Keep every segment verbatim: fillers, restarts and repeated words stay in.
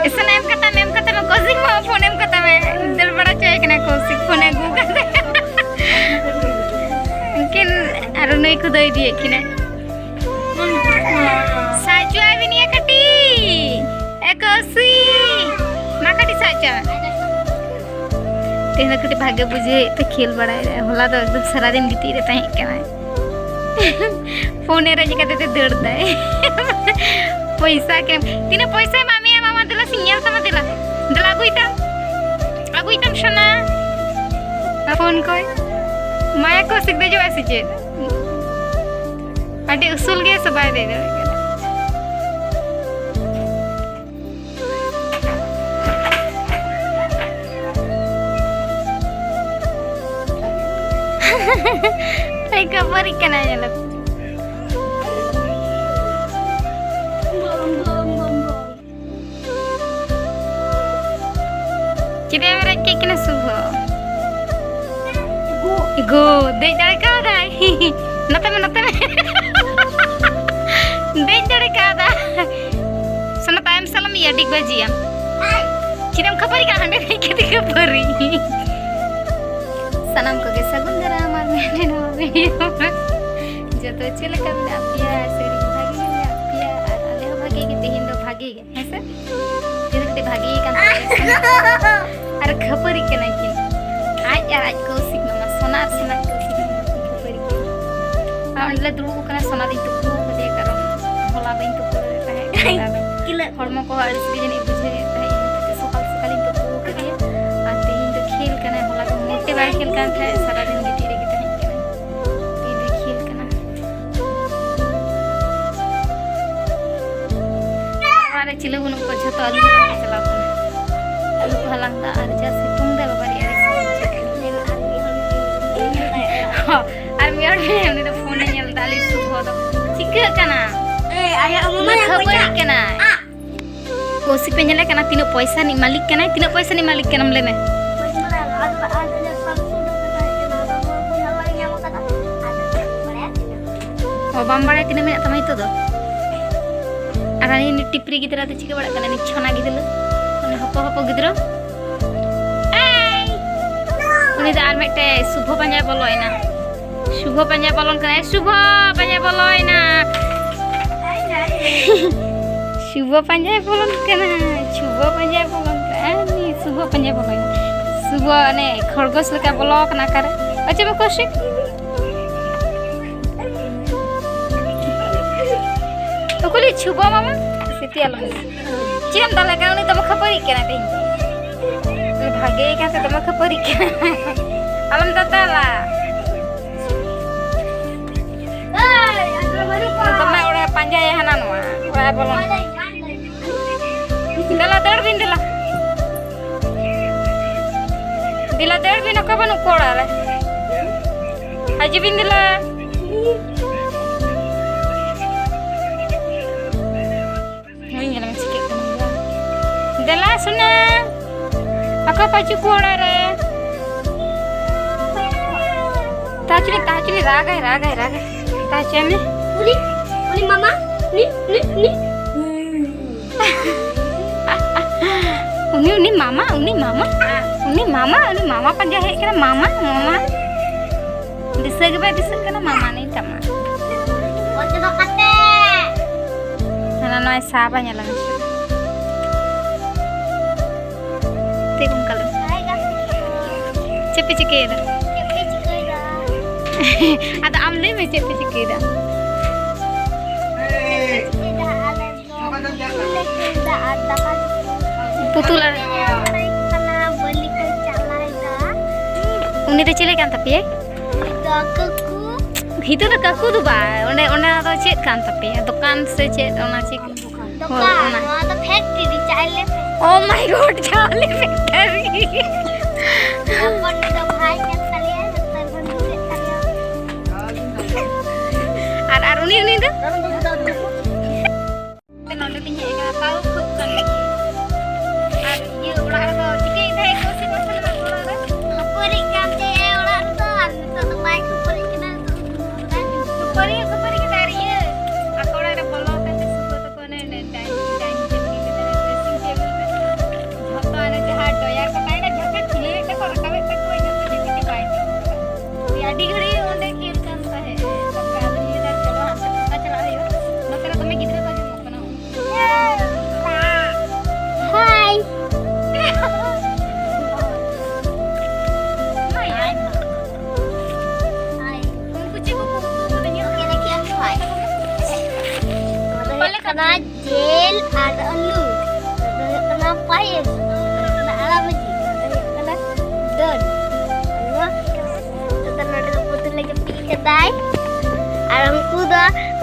ᱯᱚᱭᱥᱟ ᱮᱢ ᱠᱟᱛᱟᱢ, ᱮᱢ ᱠᱟᱛᱟᱢ, ᱠᱚᱥᱤᱠ ᱢᱟ ᱯᱷᱳᱱ ᱮᱢ ᱠᱟᱛᱟᱢ, ᱫᱟᱹᱲ ᱵᱟᱲᱟ ᱦᱚᱪᱚᱭ ᱠᱟᱱᱟ ᱠᱚᱥᱤᱠ ᱯᱷᱳᱱ ᱟᱹᱜᱩ ᱠᱟᱛᱮ᱾ ᱩᱱᱠᱤᱱ ᱟᱨ ᱱᱩᱭ ᱠᱚ ᱫᱚᱭ ᱤᱫᱤᱭᱮᱫ ᱠᱤᱱᱟ᱾ ᱥᱟᱡᱚ ᱟᱹᱵᱤᱱᱤᱭᱟ ᱠᱟᱹᱴᱤᱡ᱾ ᱮ ᱠᱚᱥᱤ, ᱢᱟ ᱠᱟᱹᱴᱤᱡ ᱥᱟᱡᱟ᱾ ᱛᱮᱦᱮᱧ ᱫᱚ ᱠᱟᱹᱴᱤᱡ ᱵᱷᱟᱜᱮ ᱵᱩᱡᱷᱟᱹᱣᱮᱫ ᱛᱮ ᱠᱷᱮᱞ ᱵᱟᱲᱟᱭᱮᱫᱟᱭ᱾ ᱦᱚᱞᱟ ᱫᱚ ᱮᱠᱫᱚᱢ ᱥᱟᱨᱟᱫᱤᱱ ᱜᱤᱛᱤᱡ ᱨᱮ ᱛᱟᱦᱮᱸ ᱠᱟᱱᱟᱭ᱾ ᱯᱷᱳᱱ ᱮ ᱨᱮᱡ ᱠᱟᱛᱮ ᱛᱮ ᱫᱟᱹᱲ ᱫᱟᱭ᱾ ᱯᱚᱭᱥᱟ ᱠᱮᱢ, ᱛᱤᱱᱟᱹᱜ ᱯᱚᱭᱥᱟᱭ ᱮᱢᱟᱜ ᱢᱮᱭᱟ ᱢᱟᱢᱟ? ᱫᱮᱞᱟ ᱥᱮᱧ ᱧᱮᱞ ᱛᱟᱢᱟ, ᱫᱮᱞᱟ᱾ ᱫᱮᱞᱟ ᱟᱹᱜᱩᱭ ᱛᱟᱢ᱾ ᱟᱹᱜᱩᱭ ᱛᱟᱢ ᱥᱳᱱᱟ᱾ ᱯᱷᱳᱱ ᱠᱚᱭ᱾ ᱢᱟᱭᱟ ᱠᱚ ᱥᱤᱠ ᱫᱮᱡᱚᱜᱼᱟ ᱥᱮ ᱪᱮᱫ? ᱟᱹᱰᱤ ᱩᱥᱩᱞ ᱜᱮᱭᱟ ᱥᱮ ᱵᱟᱭ ᱫᱮᱡ ᱫᱟᱲᱮᱭᱟᱜ ᱠᱟᱱᱟ? ᱟᱭ ᱠᱷᱟᱹᱯᱟᱹᱨᱤ ᱠᱟᱱᱟ, ᱧᱮᱞᱚᱜ᱾ ᱪᱮᱫ ᱮᱢ ᱨᱮᱡ ᱠᱮᱫ ᱠᱤᱱᱟ ᱥᱩᱵᱷᱚ? ᱜᱳ, ᱫᱮᱡ ᱫᱟᱲᱮ ᱠᱟᱣᱫᱟᱭ᱾ ᱱᱚᱛᱮ ᱢᱮ, ᱱᱚᱛᱮ ᱢᱮ᱾ ᱫᱮᱡ ᱫᱟᱲᱮ ᱠᱟᱣᱫᱟ᱾ ᱥᱳᱱᱟ, ᱛᱟᱭᱚᱢ ᱥᱟᱞᱟᱢ ᱤᱭᱟᱹ ᱰᱤᱜᱽ ᱵᱟᱹᱡᱤᱭᱟ᱾ ᱪᱮᱫ ᱮᱢ ᱠᱷᱟᱹᱯᱟᱹᱨᱤ ᱠᱟᱱᱟ? ᱦᱟᱸᱰᱮ ᱫᱮᱡ ᱠᱟᱛᱮ ᱠᱷᱟᱹᱯᱟᱹᱨᱤ᱾ ᱥᱟᱱᱟᱢ ᱠᱚᱜᱮ ᱥᱟᱹᱜᱩᱱ ᱫᱟᱨᱟᱢ ᱟᱨ ᱢᱮᱱᱟᱜ ᱱᱚᱣᱟ ᱵᱷᱤᱰᱤᱭᱳ ᱨᱮ᱾ ᱡᱚᱛᱚ ᱪᱮᱫ ᱞᱮᱠᱟ ᱢᱮᱱᱟᱜ ᱯᱮᱭᱟ? ᱟᱥᱟᱭᱟᱹᱧ ᱵᱷᱟᱜᱮ ᱜᱮ ᱢᱮᱱᱟᱜ ᱯᱮᱭᱟ ᱟᱨ ᱟᱞᱮ ᱦᱚᱸ ᱵᱷᱟᱜᱮ ᱜᱮ, ᱛᱮᱦᱮᱧ ᱫᱚ ᱵᱷᱟᱜᱮ ᱜᱮ᱾ ᱦᱮᱸᱥᱮ? ᱛᱮᱦᱮᱧ ᱫᱚ ᱠᱟᱹᱴᱤᱡ ᱵᱷᱟᱜᱮ ᱠᱟᱱ ᱛᱟᱞᱮᱭᱟ᱾ ᱟᱨ ᱠᱷᱟᱹᱯᱟᱹᱨᱤ ᱠᱟᱱᱟ ᱠᱤᱱ᱾ ᱟᱡ ᱟᱨ ᱟᱡ ᱠᱚ ᱥᱤᱠ ᱢᱟᱢᱟ, ᱥᱳᱱᱟ ᱟᱨ ᱥᱳᱱᱟ ᱠᱚ ᱥᱤᱠ ᱢᱟᱢᱟ ᱠᱤᱱ ᱠᱷᱟᱹᱯᱟᱹᱨᱤ ᱠᱟᱱᱟ᱾ ᱟᱨ ᱚᱸᱰᱮ ᱞᱮ ᱫᱩᱲᱩᱵ ᱟᱠᱟᱱᱟ, ᱥᱳᱱᱟ ᱫᱚᱧ ᱛᱩᱯᱩ ᱟᱠᱟᱫᱮᱭᱟ, ᱠᱟᱨᱚᱱ ᱦᱚᱞᱟ ᱵᱟᱹᱧ ᱛᱩᱯᱩ ᱫᱟᱲᱮᱭᱟᱜ ᱛᱟᱦᱮᱸᱫ᱾ ᱦᱚᱲᱢᱚ ᱠᱚ ᱟᱹᱲᱤᱥ ᱜᱮ ᱡᱟᱹᱱᱤᱡ ᱵᱩᱡᱷᱟᱹᱣᱮᱫ ᱛᱟᱦᱮᱸᱫ, ᱤᱱᱟᱹ ᱠᱷᱟᱹᱛᱤᱨ ᱛᱮ ᱥᱚᱠᱟᱞ ᱥᱚᱠᱟᱞᱤᱧ ᱛᱩᱯᱩ ᱟᱠᱟᱫᱮᱭᱟ᱾ ᱟᱨ ᱛᱮᱦᱮᱧ ᱫᱚ ᱠᱷᱮᱞ ᱠᱟᱱᱟᱭ, ᱦᱚᱞᱟ ᱫᱚ ᱢᱚᱴᱮ ᱵᱟᱭ ᱠᱷᱮᱞ ᱠᱟᱱ ᱛᱟᱦᱮᱸᱫ, ᱥᱟᱨᱟᱫᱤᱱ ᱜᱤᱛᱤᱡ ᱨᱮᱜᱮ ᱛᱟᱦᱮᱸ ᱠᱟᱱᱟᱭ᱾ ᱛᱮᱦᱮᱧ ᱫᱚᱭ ᱠᱷᱮᱞ ᱠᱟᱱᱟ᱾ ᱚᱲᱟᱜ ᱨᱮ ᱪᱤᱞᱤ ᱵᱟᱹᱱᱩᱜ ᱠᱚᱣᱟ, ᱡᱷᱚᱛᱚ ᱟᱹᱞᱩ ᱦᱟᱞᱟᱝ ᱠᱚ ᱪᱟᱞᱟᱣ ᱠᱟᱱᱟ᱾ ᱟᱹᱞᱩ ᱠᱚ ᱦᱟᱞᱟᱝ ᱫᱟ ᱟᱨ ᱡᱟ ᱥᱤᱛᱩᱝ ᱫᱟᱭ ᱵᱟᱵᱟ ᱨᱮ, ᱟᱹᱰᱤ ᱥᱤᱛᱩᱝ ᱵᱩᱡᱷᱟᱹᱜ ᱠᱟᱱᱟ᱾ ᱟᱨ ᱢᱤᱫ ᱦᱚᱲ ᱢᱮᱱᱟᱭᱟ, ᱩᱱᱤ ᱫᱚ ᱯᱷᱳᱱᱮ ᱧᱮᱞ ᱫᱟ, ᱟᱞᱮ ᱥᱩᱵᱷᱚ ᱫᱚ᱾ ᱪᱤᱠᱟᱹᱜ ᱠᱟᱱᱟ? ᱮ, ᱟᱭᱟᱜ ᱩᱱᱤ ᱢᱟᱢᱟ ᱠᱷᱟᱹᱯᱟᱹᱨᱤᱜ ᱠᱟᱱᱟᱭ᱾ ᱠᱚᱥᱤ ᱯᱮ ᱧᱮᱞᱮ ᱠᱟᱱᱟ, ᱛᱤᱱᱟᱹᱜ ᱯᱚᱭᱥᱟ ᱨᱤᱱᱤᱡ ᱢᱟᱹᱞᱤᱠ ᱠᱟᱱᱟᱭ, ᱛᱤᱱᱟᱹᱜ ᱯᱚᱭᱥᱟ ᱨᱤᱱᱤᱡ ᱢᱟᱹᱞᱤᱠ ᱠᱟᱱᱟᱢ ᱞᱟᱹᱭ ᱢᱮ? ᱚ, ᱵᱟᱢ ᱵᱟᱲᱟᱭᱟ ᱛᱤᱱᱟᱹᱜ ᱢᱮᱱᱟᱜ ᱛᱟᱢᱟ ᱱᱤᱛᱚᱜ ᱫᱚ? ᱟᱨ ᱦᱟᱹᱱᱤ ᱩᱱᱤ ᱴᱤᱯᱨᱤ ᱜᱤᱫᱽᱨᱟᱹ ᱫᱚ ᱪᱤᱠᱟᱹ ᱵᱟᱲᱟᱜ ᱠᱟᱱᱟ? ᱩᱱᱤ ᱪᱷᱚᱱᱟ ᱜᱤᱫᱽᱨᱟᱹ, ᱩᱱᱤ ᱦᱚᱯᱚ ᱦᱚᱯᱚ ᱜᱤᱫᱽᱨᱟᱹ᱾ ᱮᱭ! ᱩᱱᱤ ᱫᱚ ᱟᱨ ᱢᱤᱫᱴᱮᱡ ᱥᱩᱵᱷᱚ ᱯᱟᱸᱡᱟᱭ ᱵᱚᱞᱚᱭᱮᱱᱟ᱾ ᱥᱩᱵᱷᱚ ᱯᱟᱸᱡᱟᱭ ᱵᱚᱞᱚᱱ ᱠᱟᱱᱟ᱾ ᱮ, ᱥᱩᱵᱷᱚ ᱯᱟᱸᱡᱟᱭ ᱵᱚᱞᱚᱭᱮᱱᱟ᱾ ᱥᱩᱵᱷᱚ ᱯᱟᱸᱡᱟᱭ ᱵᱚᱞᱚᱱ ᱠᱟᱱᱟ᱾ ᱥᱩᱵᱷᱚ ᱯᱟᱸᱡᱟᱭ ᱵᱚᱞᱚᱱ ᱠᱟᱱᱟ᱾ ᱩᱱᱤ ᱥᱩᱵᱷᱚ ᱯᱟᱸᱡᱟᱭ ᱵᱚᱞᱚᱭᱮᱱᱟ᱾ ᱥᱩᱵᱷᱚ ᱚᱱᱮ ᱠᱷᱚᱨᱜᱳᱥ ᱞᱮᱠᱟ ᱵᱚᱞᱚ ᱠᱟᱱᱟ ᱚᱠᱟᱨᱮ? ᱚᱪᱚᱜ ᱢᱮ ᱠᱚᱥᱤᱠ᱾ ᱩᱠᱩᱞᱤ ᱪᱷᱩᱵᱟ ᱢᱟᱢᱟ? ᱥᱤᱛᱤ ᱟᱞᱚᱢ᱾ ᱪᱮᱫ ᱮᱢ ᱫᱟᱞᱮ ᱠᱟᱱᱟ? ᱩᱱᱤ ᱫᱚᱢᱮ ᱠᱷᱟᱹᱯᱟᱹᱨᱤᱜ ᱠᱟᱱᱟ ᱛᱮᱦᱮᱧ ᱫᱚ᱾ ᱩᱱᱤ ᱵᱷᱟᱜᱮ ᱠᱟᱱ ᱛᱮ ᱫᱚᱢᱮ ᱠᱷᱟᱹᱯᱟᱹᱨᱤᱜ ᱠᱟᱱᱟ᱾ ᱟᱞᱚᱢ ᱫᱟᱫᱟᱞᱟ᱾ ᱫᱚᱢᱮ ᱚᱲᱟᱜ ᱯᱟᱸᱡᱟᱭᱟ ᱦᱟᱱᱟ ᱱᱚᱣᱟ᱾ ᱚᱲᱟᱜ ᱮ ᱵᱚᱞᱚᱱ ᱠᱟᱱᱟ᱾ ᱫᱮᱞᱟ ᱫᱟᱹᱲ ᱵᱤᱱ ᱫᱮᱞᱟ᱾ ᱫᱮᱞᱟ ᱫᱟᱹᱲ ᱵᱤᱱ, ᱚᱠᱟ ᱵᱟᱹᱱᱩᱜ ᱠᱚᱣᱟ ᱚᱲᱟᱜ ᱨᱮ᱾ ᱦᱤᱡᱩᱜ ᱵᱤᱱ ᱫᱮᱞᱟ᱾ ᱱᱩᱭ ᱧᱮᱞ ᱢᱮ ᱪᱤᱠᱟᱹᱜ ᱠᱟᱱᱟ ᱭᱟ᱾ ᱫᱮᱞᱟ ᱥᱳᱱᱟ᱾ ᱚᱠᱟ ᱯᱟᱹᱪᱩ ᱠᱚ ᱚᱲᱟᱜ ᱨᱮ᱾ ᱛᱟᱪᱩᱞᱤ, ᱛᱟᱪᱩᱞᱤ ᱨᱟᱜᱟᱭ, ᱨᱟᱜᱟᱭ, ᱨᱟᱜᱟᱭ᱾ ᱛᱟᱪᱩᱞᱤ᱾ ᱩᱱᱤ, ᱩᱱᱤ ᱢᱟᱢᱟ, ᱩᱱᱤ, ᱩᱱᱤ, ᱩᱱᱤ᱾ ᱩᱱᱤ, ᱩᱱᱤ ᱢᱟᱢᱟ, ᱩᱱᱤ ᱢᱟᱢᱟ, ᱩᱱᱤ ᱢᱟᱢᱟ, ᱩᱱᱤ ᱢᱟᱢᱟ ᱯᱟᱸᱡᱟ ᱦᱮᱡ ᱠᱟᱱᱟ, ᱢᱟᱢᱟ, ᱢᱟᱢᱟ᱾ ᱫᱤᱥᱟᱹ ᱜᱮ ᱵᱟᱭ ᱫᱤᱥᱟᱹᱜ ᱠᱟᱱᱟ, ᱢᱟᱢᱟ ᱱᱤᱧ ᱛᱟᱢᱟ᱾ ᱚᱪᱚᱜ ᱠᱟᱛᱮ᱾ ᱦᱟᱱᱟ ᱱᱚᱣᱟᱭ ᱥᱟᱵᱟ, ᱧᱮᱞ ᱢᱮ᱾ ᱛᱤ ᱠᱚᱢ ᱠᱟᱞᱚᱢ᱾ ᱦᱟᱭ ᱜᱟᱛᱮ ᱠᱚ᱾ ᱪᱮᱫ ᱯᱮ ᱪᱤᱠᱟᱹᱭᱮᱫᱟ? ᱪᱮᱫ ᱯᱮ ᱪᱤᱠᱟᱹᱭᱮᱫᱟ? ᱟᱫᱚ ᱟᱢ ᱞᱟᱹᱭ ᱢᱮ, ᱪᱮᱫ ᱯᱮ ᱪᱤᱠᱟᱹᱭᱮᱫᱟ? ᱪᱮᱫ ᱯᱮ ᱪᱤᱠᱟᱹᱭᱮᱫᱟ? ᱟᱞᱮ ᱫᱚ ᱯᱩᱛᱩᱞ ᱟᱨ ᱵᱟᱲᱟᱭ ᱠᱟᱱᱟ, ᱵᱟᱹᱞᱤ ᱠᱚ ᱪᱟᱞᱟᱭᱮᱫᱟ᱾ ᱩᱱᱤ ᱫᱚ ᱪᱤᱞᱤ ᱠᱟᱱ ᱛᱟᱯᱮᱭᱟᱭ? ᱩᱱᱤ ᱫᱚ ᱠᱟᱹᱠᱩ᱾ ᱦᱤᱛᱟᱹ ᱫᱚ ᱠᱟᱹᱠᱩ ᱫᱚ ᱵᱟᱭ, ᱚᱸᱰᱮ, ᱚᱱᱟ ᱫᱚ ᱪᱮᱫ ᱠᱟᱱ ᱛᱟᱯᱮᱭᱟ? ᱫᱚᱠᱟᱱ ᱥᱮ ᱪᱮᱫ? ᱚᱱᱟ ᱪᱮᱫ? ᱫᱚᱠᱟᱱ᱾ ᱦᱳᱭ, ᱚᱱᱟ᱾ ᱱᱚᱣᱟ ᱫᱚ factory, ᱪᱟᱣᱞᱮ factory᱾ Oh my God, ᱪᱟᱣᱞᱮ factory᱾ ᱦᱚᱯᱚᱱ ᱫᱚ ᱵᱷᱟᱭ ᱠᱟᱱ ᱛᱟᱞᱮᱭᱟ, ᱡᱚᱛᱚ ᱵᱚᱱ ᱫᱩᱲᱩᱵ ᱠᱟᱱᱟ᱾ ᱟᱨ, ᱟᱨ ᱩᱱᱤ, ᱩᱱᱤ ᱫᱚ? ᱱᱚᱰᱮ ᱞᱤᱧ ᱦᱮᱡ ᱟᱠᱟᱱᱟ, ᱛᱟᱣ ᱠᱷᱩᱵ ᱠᱟᱹᱢᱤ᱾ ᱟᱨ ᱤᱭᱟᱹ ᱚᱲᱟᱜ ᱨᱮᱫᱚ ᱪᱤᱠᱟᱹᱭᱮᱫ ᱛᱟᱦᱮᱸᱫ ᱠᱚ ᱥᱮ ᱵᱟᱝ ᱚᱲᱟᱜ ᱨᱮ? ᱠᱷᱟᱹᱯᱟᱹᱨᱤᱜ ᱠᱟᱱ ᱛᱟᱦᱮᱸᱫ ᱚᱲᱟᱜ ᱨᱮᱫᱚ, ᱟᱨ ᱱᱤᱛᱚᱜ ᱫᱚ ᱵᱟᱭ ᱠᱷᱟᱹᱯᱟᱹᱨᱤᱜ ᱠᱟᱱᱟ, ᱱᱤᱛᱚᱜ ᱫᱚ ᱠᱷᱟᱹᱯᱟᱹᱨᱤ ᱦᱚᱸ ᱠᱷᱟᱹᱯᱟᱹᱨᱤ ᱠᱟᱱᱟ᱾ ᱟᱨ ᱤᱭᱟᱹ ᱟᱠᱚ ᱚᱲᱟᱜ ᱨᱮ ᱵᱚᱞᱚ ᱠᱟᱛᱮ ᱥᱩᱠ ᱛᱟᱠᱚ ᱚᱱᱮ, ᱚᱱᱮ,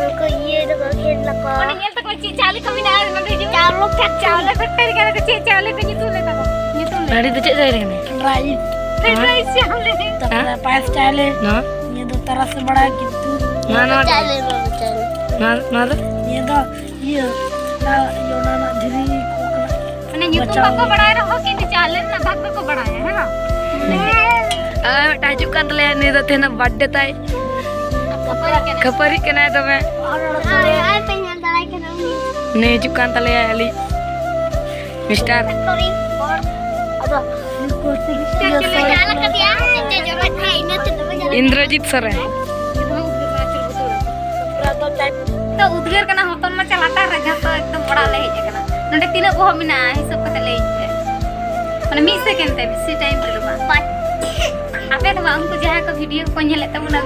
ᱩᱱᱠᱩ ᱤᱭᱟᱹ ᱫᱚᱠᱚ ᱠᱷᱮᱞ ᱫᱟᱠᱚ᱾ ᱚᱸᱰᱮ ᱧᱮᱞ ᱛᱟᱠᱚ ᱪᱮᱫ ᱪᱟᱣᱞᱮ ᱠᱚ ᱢᱮᱱᱟᱜᱼᱟ, ᱱᱚᱰᱮ ᱦᱤᱡᱩᱜ ᱢᱮ᱾ ᱪᱟᱣᱞᱮ factory᱾ ᱪᱟᱣᱞᱮ factory ᱠᱟᱱᱟ ᱠᱚ, ᱪᱮᱫ ᱪᱟᱣᱞᱮ ᱠᱚ ᱧᱩᱛᱩᱢ ᱞᱮ ᱛᱟᱠᱚ? ᱧᱩᱛᱩᱢ ᱞᱮ᱾ ᱱᱟᱹᱲᱤ ᱫᱚ ᱪᱮᱫ ᱪᱟᱣᱞᱮ ᱠᱟᱱᱟ? Fried rice᱾ Fried rice ᱪᱟᱣᱞᱮ᱾ ᱛᱟᱨᱯᱚᱨᱮ ᱦᱮᱸ? ᱯᱟᱭᱮᱥ ᱪᱟᱣᱞᱮ᱾ ᱱᱚᱣᱟ? ᱱᱤᱭᱟᱹ ᱫᱚ ᱛᱟᱨᱟᱥ ᱵᱟᱲᱟ ᱠᱤᱱᱛᱩ᱾ ᱱᱚᱣᱟ, ᱱᱚᱣᱟ ᱫᱚ? ᱪᱟᱣᱞᱮ, ᱱᱚᱣᱟ ᱫᱚ ᱪᱟᱣᱞᱮ᱾ ᱱᱚᱣᱟ, ᱱᱚᱣᱟ ᱫᱚ? ᱱᱤᱭᱟᱹ ᱫᱚ ᱤᱭᱟᱹ, ᱚᱱᱟ, ᱤᱭᱟᱹ, ᱚᱱᱟ ᱨᱮᱱᱟᱜ ᱫᱷᱤᱨᱤ ᱠᱚ ᱠᱟᱱᱟ᱾ ᱢᱟᱱᱮ ᱧᱩᱛᱩᱢ ᱵᱟᱠᱚ ᱵᱟᱲᱟᱭ ᱨᱮᱦᱚᱸ ᱠᱤᱱᱛᱩ ᱪᱟᱣᱞᱮ ᱨᱮᱱᱟᱜ ᱵᱷᱟᱜᱽ ᱫᱚᱠᱚ ᱵᱟᱲᱟᱭᱟ, ᱦᱮᱸ ᱵᱟᱝ? ᱟᱨ ᱢᱤᱫᱴᱟᱝ ᱦᱤᱡᱩᱜ ᱠᱟᱱ ᱛᱟᱞᱮᱭᱟ, ᱱᱩᱭ ᱫᱚ ᱛᱮᱦᱮᱧ birthday ᱛᱟᱭ᱾ ᱠᱷᱟᱹᱯᱟᱹᱨᱤ ᱠᱟᱱᱟᱭ᱾ ᱠᱷᱟᱹᱯᱟᱹᱨᱤ ᱠᱟᱱᱟᱭ ᱫᱚᱢᱮ᱾ ᱟᱨ ᱯᱮ ᱧᱮᱞ ᱫᱟᱲᱮᱭᱟᱭ ᱠᱟᱱᱟ ᱩᱱᱤ᱾ ᱱᱩᱭ ᱦᱤᱡᱩᱜ ᱠᱟᱱ ᱛᱟᱞᱮᱭᱟ ᱟᱞᱮ Mister᱾ Factory ᱦᱚᱲ᱾ ᱟᱫᱚ ᱤᱭᱟᱹ ᱠᱚ ᱪᱮᱫ ᱞᱮᱠᱟ ᱟᱞᱟᱜ ᱠᱟᱫᱮᱭᱟ? ᱪᱮᱫ ᱡᱚᱨᱚᱜ ᱠᱷᱟᱡ ᱤᱱᱟᱹ ᱛᱮ ᱫᱚᱢᱮ ᱡᱚᱨᱚᱜ ᱤᱱᱫᱨᱚᱡᱤᱛ ᱥᱚᱨᱮᱱ᱾ ᱛᱚ ᱩᱫᱽᱜᱟᱹᱨ ᱠᱟᱱᱟ, ᱦᱚᱯᱚᱱ ᱢᱟᱪᱷᱟ ᱞᱟᱛᱟᱨ ᱨᱮ ᱡᱚᱛᱚ ᱮᱠᱫᱚᱢ ᱚᱲᱟᱜ ᱞᱮ ᱦᱮᱡ ᱟᱠᱟᱱᱟ᱾ ᱱᱚᱰᱮ ᱛᱤᱱᱟᱹᱜ ᱵᱚᱦᱚᱜ ᱢᱮᱱᱟᱜᱼᱟ, ᱦᱤᱥᱟᱹᱵ ᱠᱟᱛᱮ ᱞᱟᱹᱭ ᱯᱮ᱾ ᱢᱟᱱᱮ ᱢᱤᱫ second ᱛᱮ, ᱵᱮᱥᱤ time ᱛᱮᱫᱚ ᱵᱟᱝ᱾ ᱟᱯᱮ ᱫᱚ ᱵᱟᱝ, ᱩᱱᱠᱩ ᱡᱟᱦᱟᱸᱭ ᱠᱚ video ᱠᱚ ᱧᱮᱞᱮᱫ ᱛᱟᱵᱚᱱᱟ,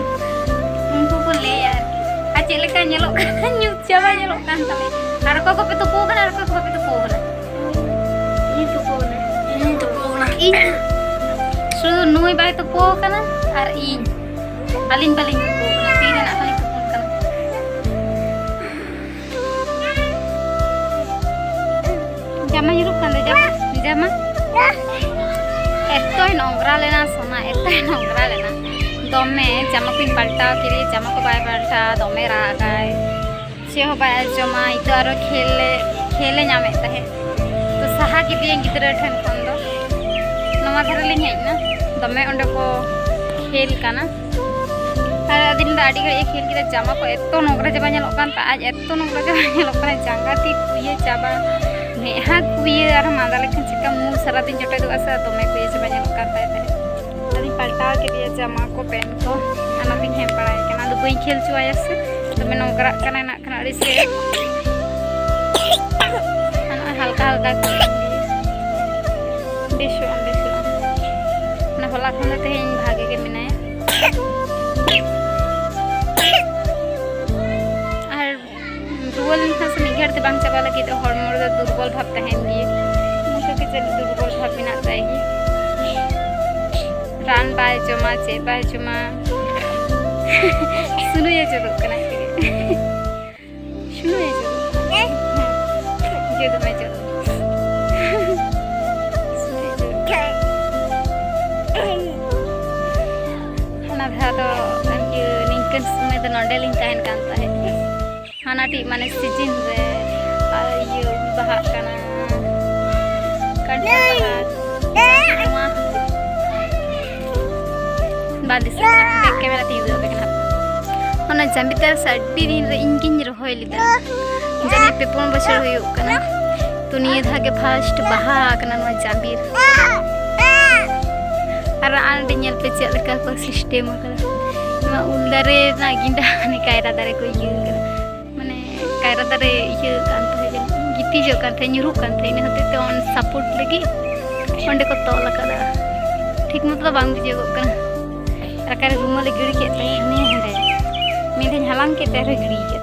ᱩᱱᱠᱩ ᱠᱚ ᱞᱟᱹᱭᱟ ᱟᱨᱠᱤ᱾ ᱟᱨ ᱪᱮᱫ ᱞᱮᱠᱟ ᱧᱮᱞᱚᱜ ᱠᱟᱱᱟ, ᱧᱩᱛ ᱪᱟᱵᱟ ᱧᱮᱞᱚᱜ ᱠᱟᱱ ᱛᱟᱞᱮ᱾ ᱟᱨ ᱚᱠᱚᱭ ᱠᱚᱯᱮ ᱛᱩᱯᱩ ᱟᱠᱟᱱᱟ, ᱟᱨ ᱚᱠᱚᱭ ᱠᱚ ᱵᱟᱯᱮ ᱛᱩᱯᱩ ᱟᱠᱟᱱᱟ? ᱤᱧ ᱛᱩᱯᱩ ᱟᱠᱟᱱᱟ᱾ ᱤᱧ ᱛᱩᱯᱩ ᱟᱠᱟᱱᱟ᱾ ᱤᱧ ᱥᱩᱫᱷᱩ ᱱᱩᱭ ᱵᱟᱭ ᱛᱩᱯᱩ ᱟᱠᱟᱱᱟ ᱟᱨ ᱤᱧ᱾ ᱟᱹᱞᱤᱧ ᱵᱟᱹᱞᱤᱧ ᱛᱩᱯᱩ ᱟᱠᱟᱱᱟ, ᱛᱤᱨᱮ ᱱᱟᱜ ᱠᱷᱟᱱᱤᱧ ᱛᱩᱯᱩᱱ ᱠᱟᱱᱟ᱾ ᱡᱟᱢᱟ ᱧᱩᱨᱩᱜ ᱠᱟᱱ ᱫᱚ, ᱡᱟᱢᱟ, ᱡᱟᱢᱟ᱾ ᱮᱛᱚᱭ ᱱᱚᱝᱨᱟ ᱞᱮᱱᱟ ᱥᱳᱱᱟ, ᱮᱛᱚᱭ ᱱᱚᱝᱨᱟ ᱞᱮᱱᱟ᱾ ᱫᱚᱢᱮ ᱡᱟᱢᱟ ᱠᱚᱧ ᱯᱟᱞᱴᱟᱣ ᱠᱮᱫᱮᱭᱟ, ᱡᱟᱢᱟ ᱠᱚ ᱵᱟᱭ ᱯᱟᱞᱴᱟᱣᱟ, ᱫᱚᱢᱮ ᱨᱟᱜᱟᱭ, ᱪᱮᱫ ᱦᱚᱸ ᱵᱟᱭ ᱟᱸᱡᱚᱢᱟ᱾ ᱱᱤᱛᱚᱜ ᱟᱨᱚ ᱠᱷᱮᱞ ᱮ, ᱠᱷᱮᱞ ᱮ ᱧᱟᱢᱮᱫ ᱛᱟᱦᱮᱸᱫ, ᱛᱚ ᱥᱟᱦᱟ ᱠᱮᱫᱮᱭᱟᱹᱧ ᱜᱤᱫᱽᱨᱟᱹ ᱴᱷᱮᱱ ᱠᱷᱚᱱ ᱫᱚ᱾ ᱱᱚᱣᱟ ᱫᱷᱟᱨᱮ ᱞᱤᱧ ᱦᱮᱡ ᱮᱱᱟ, ᱫᱚᱢᱮ ᱚᱸᱰᱮ ᱠᱚ ᱠᱷᱮᱞ ᱠᱟᱱᱟ᱾ ᱟᱨ ᱟᱹᱫᱤᱱ ᱫᱚ ᱟᱹᱰᱤ ᱜᱷᱟᱹᱲᱤᱡ ᱮ ᱠᱷᱮᱞ ᱠᱮᱫᱟ, ᱡᱟᱢᱟ ᱠᱚ ᱮᱛᱚ ᱱᱚᱝᱨᱟ ᱪᱟᱵᱟ ᱧᱮᱞᱚᱜ ᱠᱟᱱ ᱛᱟᱦᱮᱸᱫ, ᱟᱡ ᱮᱛᱚ ᱱᱚᱝᱨᱟ ᱪᱟᱵᱟ ᱧᱮᱞᱚᱜ ᱠᱟᱱᱟ, ᱡᱟᱸᱜᱟ ᱛᱤ ᱯᱩᱭᱟᱹ ᱪᱟᱵᱟ, ᱢᱮᱫᱦᱟ ᱠᱩᱭᱟᱹ, ᱟᱨᱦᱚᱸ ᱢᱟᱸᱫᱟ ᱞᱮᱠᱷᱟᱱ ᱪᱮᱠᱟ ᱢᱩ ᱥᱟᱨᱟᱫᱤᱱ ᱡᱚᱴᱮᱫᱚᱜᱼᱟ ᱥᱮ, ᱫᱚᱢᱮ ᱠᱩᱭᱟᱹ ᱪᱟᱵᱟ ᱧᱮᱞᱚᱜ ᱠᱟᱱ ᱛᱟᱭ ᱛᱟᱦᱮᱸᱫ᱾ ᱟᱫᱚᱧ ᱯᱟᱞᱴᱟᱣ ᱠᱮᱫᱮᱭᱟ ᱡᱟᱢᱟ ᱠᱚ, pant ᱠᱚ, ᱟᱨ ᱱᱚᱛᱮᱧ ᱦᱮᱡ ᱵᱟᱲᱟᱭ ᱠᱟᱱᱟ᱾ ᱟᱫᱚ ᱵᱟᱹᱧ ᱠᱷᱮᱞ ᱦᱚᱪᱚᱣᱟᱭᱟ ᱥᱮ, ᱫᱚᱢᱮ ᱱᱚᱝᱨᱟᱜ ᱠᱟᱱᱟᱭ ᱱᱟᱜ ᱠᱷᱟᱱ ᱟᱹᱲᱤᱥ ᱜᱮ᱾ ᱟᱨ ᱱᱚᱜᱼᱚᱭ ᱦᱟᱞᱠᱟ ᱦᱟᱞᱠᱟ ᱠᱷᱮᱞ ᱜᱮ᱾ ᱵᱮᱥᱚᱜᱼᱟ, ᱵᱮᱥᱚᱜᱼᱟ᱾ ᱢᱟᱱᱮ ᱦᱚᱞᱟ ᱠᱷᱚᱱ ᱫᱚ ᱛᱮᱦᱮᱧ ᱵᱷᱟᱜᱮ ᱜᱮ ᱢᱮᱱᱟᱭᱟ᱾ ᱟᱨ ᱨᱩᱣᱟᱹ ᱞᱮᱱᱠᱷᱟᱱ ᱥᱮ ᱢᱤᱫ ᱜᱷᱟᱹᱲᱤᱡ ᱛᱮ ᱵᱟᱝ ᱪᱟᱵᱟ ᱞᱟᱹᱜᱤᱫᱚᱜ, ᱦᱚᱲᱢᱚ ᱨᱮᱫᱚ ᱫᱩᱨᱵᱚᱞ ᱵᱷᱟᱵᱽ ᱛᱟᱦᱮᱱ ᱜᱮᱭᱟ᱾ ᱚᱱᱠᱟ ᱜᱮ ᱡᱟᱹᱱᱤᱡ ᱫᱩᱨᱵᱚᱞ ᱵᱷᱟᱵᱽ ᱢᱮᱱᱟᱜ ᱛᱟᱭ ᱜᱮ᱾ ᱨᱟᱱ ᱵᱟᱭ ᱡᱚᱢᱟ, ᱪᱮᱫ ᱵᱟᱭ ᱡᱚᱢᱟ᱾ ᱥᱩᱱᱩᱭᱮ ᱪᱮᱫᱚᱜ ᱠᱟᱱᱟ ᱟᱡ ᱛᱮᱜᱮ᱾ ᱥᱩᱱᱩᱢ ᱮ ᱡᱚᱨᱚ᱾ ᱦᱮᱸ᱾ ᱤᱭᱟᱹ ᱫᱚᱢᱮ ᱡᱚᱨᱚ᱾ ᱥᱩᱱᱩᱢ ᱮ ᱡᱚᱨᱚ᱾ ᱦᱟᱱᱟ ᱫᱷᱟᱣ ᱫᱚ ᱤᱭᱟᱹ ᱱᱤᱝᱠᱟᱹᱱ ᱥᱚᱢᱚᱭ ᱫᱚ ᱱᱚᱰᱮ ᱞᱤᱧ ᱛᱟᱦᱮᱱ ᱠᱟᱱ ᱛᱟᱦᱮᱸᱫ᱾ ᱦᱟᱱᱟᱴᱤᱡ ᱢᱟᱱᱮ ᱥᱤᱡᱤᱱ ᱨᱮ ᱟᱨ ᱤᱭᱟᱹ ᱵᱟᱦᱟᱜ ᱠᱟᱱᱟ, ᱠᱟᱱᱴᱷᱟᱲ ᱵᱟᱦᱟ, ᱱᱚᱣᱟ ᱵᱟᱝ ᱫᱤᱥᱟᱹᱜ ᱠᱟᱱᱟ, back camera ᱛᱤᱧ ᱩᱫᱩᱜ ᱟᱯᱮ ᱠᱟᱱᱟ᱾ ᱚᱱᱟ ᱡᱟᱢᱵᱤ ᱫᱟᱨᱮ ᱥᱮ ᱟᱹᱰᱤ ᱫᱤᱱ ᱨᱮ ᱤᱧ ᱜᱤᱧ ᱨᱚᱦᱚᱭ ᱞᱮᱫᱟ, ᱡᱟᱹᱱᱤᱡ ᱯᱮ ᱯᱩᱱ ᱵᱚᱪᱷᱚᱨ ᱦᱩᱭᱩᱜ ᱠᱟᱱᱟ᱾ ᱛᱚ ᱱᱤᱭᱟᱹ ᱫᱷᱟᱣ ᱜᱮ first ᱵᱟᱦᱟ ᱟᱠᱟᱱᱟ ᱱᱚᱣᱟ ᱡᱟᱢᱵᱤ᱾ ᱟᱨ ᱟᱨ ᱚᱸᱰᱮ ᱧᱮᱞ ᱯᱮ ᱪᱮᱫ ᱞᱮᱠᱟ ᱠᱚ system ᱟᱠᱟᱫᱟ᱾ ᱱᱚᱣᱟ ᱩᱞ ᱫᱟᱨᱮ ᱨᱮᱱᱟᱜ ᱜᱤᱸᱰᱟ ᱦᱟᱱᱮ ᱠᱟᱭᱨᱟ ᱫᱟᱨᱮ ᱠᱚ ᱤᱭᱟᱹ ᱟᱠᱟᱫᱟ᱾ ᱢᱟᱱᱮ ᱠᱟᱭᱨᱟ ᱫᱟᱨᱮ ᱤᱭᱟᱹ ᱠᱟᱱ ᱛᱟᱦᱮᱸᱫ, ᱡᱟᱹᱱᱤᱡ ᱜᱤᱛᱤᱡᱚᱜ ᱠᱟᱱ ᱛᱟᱦᱮᱸᱫ, ᱧᱩᱨᱩᱜ ᱠᱟᱱ ᱛᱟᱦᱮᱸᱫ, ᱤᱱᱟᱹ ᱦᱚᱛᱮᱡ ᱛᱮ ᱚᱱ support ᱞᱟᱹᱜᱤᱫ ᱚᱸᱰᱮ ᱠᱚ ᱛᱚᱞ ᱟᱠᱟᱫᱟ᱾ ᱴᱷᱤᱠ ᱢᱚᱛᱚ ᱫᱚ ᱵᱟᱝ ᱵᱩᱡᱷᱟᱹᱜᱚᱜ ᱠᱟᱱᱟ᱾ ᱟᱨ ᱚᱠᱟᱨᱮ ᱨᱩᱢᱟᱹᱞ ᱮ ᱜᱤᱲᱤ ᱠᱮᱫ ᱛᱟᱦᱮᱸᱫ, ᱦᱟᱱᱮ ᱦᱟᱸᱰᱮ᱾ ᱢᱤᱫ ᱫᱷᱟᱣ ᱦᱟᱞᱟᱝ ᱠᱮᱫ ᱛᱮ ᱟᱨᱦᱚᱸ ᱜᱤᱲᱤ ᱠᱮᱫ᱾